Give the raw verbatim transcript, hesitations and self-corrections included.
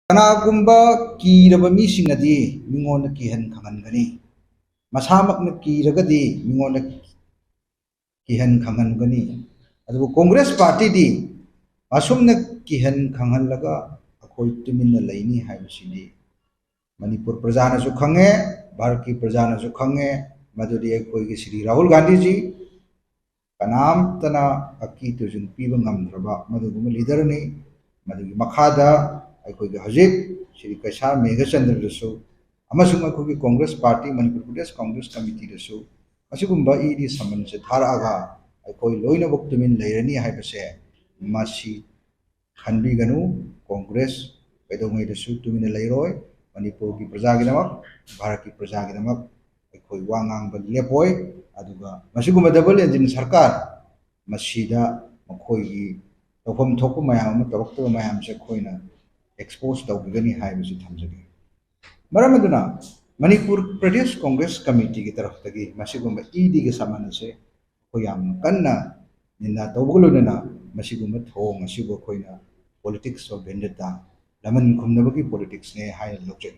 ꯀꯅꯥꯒꯨꯝꯕ ꯀꯤꯔꯕ ꯃꯤꯁꯤꯡꯅꯗꯤ ꯃꯤꯉꯣꯟꯗ ꯀꯤꯍꯟ ꯈꯪꯍꯟꯒꯅꯤ, ꯃꯁꯥꯃꯛꯅ ꯀꯤꯔꯒꯗꯤ ꯃꯤꯉꯣꯟꯗ ꯀꯤꯍꯟ ꯈꯪꯍꯟꯒꯅꯤ꯫ ꯑꯗꯨꯕꯨ ꯀꯣꯡꯒ꯭ꯔꯦꯁ ꯄꯥꯔꯇꯤꯗꯤ ꯑꯁꯨꯝꯅ ꯀꯤꯍꯟ ꯈꯪꯍꯜꯂꯒ ꯑꯩꯈꯣꯏ ꯇꯨꯃꯤꯟꯅ ꯂꯩꯅꯤ ꯍꯥꯏꯕꯁꯤꯗꯤ ꯃꯅꯤꯄꯨꯔ ꯄ꯭ꯔꯖꯥꯅꯁꯨ ꯈꯪꯉꯦ, ꯚꯥꯔꯠꯀꯤ ꯄ꯭ꯔꯖꯥꯅꯁꯨ ꯈꯪꯉꯦ꯫ ꯃꯗꯨꯗꯤ ꯑꯩꯈꯣꯏꯒꯤ ꯁ꯭ꯔꯤ ꯔꯥꯍꯨꯜ ꯒꯥꯟꯙꯤꯖꯤ ꯀꯅꯥꯝꯇꯅ ꯑꯀꯤ ꯇꯨꯖꯨꯡ ꯄꯤꯕ ꯉꯝꯗ꯭ꯔꯕ ꯃꯗꯨꯒꯨꯝꯕ ꯂꯤꯗꯔꯅꯤ꯫ ꯃꯗꯨꯒꯤ ꯃꯈꯥꯗ ꯑꯩꯈꯣꯏꯒꯤ ꯍꯧꯖꯤꯛ ꯁ꯭ꯔꯤ ꯀꯩꯁꯥ ꯃꯦꯘꯆꯟꯗ꯭ꯔꯗꯁꯨ ꯑꯃꯁꯨꯡ ꯑꯩꯈꯣꯏꯒꯤ ꯀꯣꯡꯒ꯭ꯔꯦꯁ ꯄꯥꯔꯇꯤ, ꯃꯅꯤꯄꯨꯔ ꯄ꯭ꯔꯗꯦꯁ ꯀꯣꯡꯒ꯭ꯔꯦꯁ ꯀꯃꯤꯇꯤꯗꯁꯨ ꯑꯁꯤꯒꯨꯝꯕ ꯏ ꯗꯤ ꯁꯃꯟꯁꯦ ꯊꯥꯔꯛꯑꯒ ꯑꯩꯈꯣꯏ ꯂꯣꯏꯅꯃꯛ ꯇꯨꯃꯤꯟ ꯂꯩꯔꯅꯤ ꯍꯥꯏꯕꯁꯦ ꯃꯁꯤ ꯈꯟꯕꯤꯒꯅꯨ꯫ ꯀꯣꯡꯒ꯭ꯔꯦꯁ ꯀꯩꯗꯧꯉꯩꯗꯁꯨ ꯇꯨꯃꯤꯟꯅ ꯂꯩꯔꯣꯏ꯫ ꯃꯅꯤꯄꯨꯔꯒꯤ ꯄ꯭ꯔꯖꯥꯒꯤꯗꯃꯛ, ꯚꯥꯔꯠꯀꯤ ꯄ꯭ꯔꯖꯥꯒꯤꯗꯃꯛ ꯑꯩꯈꯣꯏ ꯋꯥ ꯉꯥꯡꯕ ꯂꯦꯞꯄꯣꯏ꯫ ꯑꯗꯨꯒ ꯃꯁꯤꯒꯨꯝꯕ ꯗꯕꯜ ꯏꯟꯖꯤꯟ ꯁꯔꯀꯥꯔ ꯃꯁꯤꯗ ꯃꯈꯣꯏꯒꯤ ꯇꯧꯐꯝ ꯊꯣꯛꯄ ꯃꯌꯥꯝ ꯑꯃ ꯇꯧꯔꯛꯇꯕ ꯃꯌꯥꯝꯁꯦ ꯑꯩꯈꯣꯏꯅ ꯑꯦꯛꯁꯄꯣꯖ ꯇꯧꯕꯤꯒꯅꯤ ꯍꯥꯏꯕꯁꯤ ꯊꯝꯖꯒꯦ꯫ ꯃꯔꯝ ꯑꯗꯨꯅ ꯃꯅꯤꯄꯨꯔ ꯄ꯭ꯔꯗꯦꯁ ꯀꯣꯡꯒ꯭ꯔꯦꯁ ꯀꯃꯤꯇꯤꯒꯤ ꯇꯔꯐꯇꯒꯤ ꯃꯁꯤꯒꯨꯝꯕ ꯏ ꯗꯤꯒꯤ ꯁꯃꯟ ꯑꯁꯦ ꯑꯩꯈꯣꯏ ꯌꯥꯝꯅ ꯀꯟꯅ ꯅꯤꯟꯗꯥ ꯇꯧꯕꯒ ꯂꯣꯏꯅꯅ ꯃꯁꯤꯒꯨꯝꯕ ꯊꯧꯑꯣꯡ ꯑꯁꯤꯕꯨ ꯑꯩꯈꯣꯏꯅ politics of vendetta, ꯂꯃꯟ ꯈꯨꯝꯅꯕꯒꯤ ꯄꯣꯂꯤꯇꯤꯛꯁꯅꯦ ꯍꯥꯏꯅ ꯂꯧꯖꯩ꯫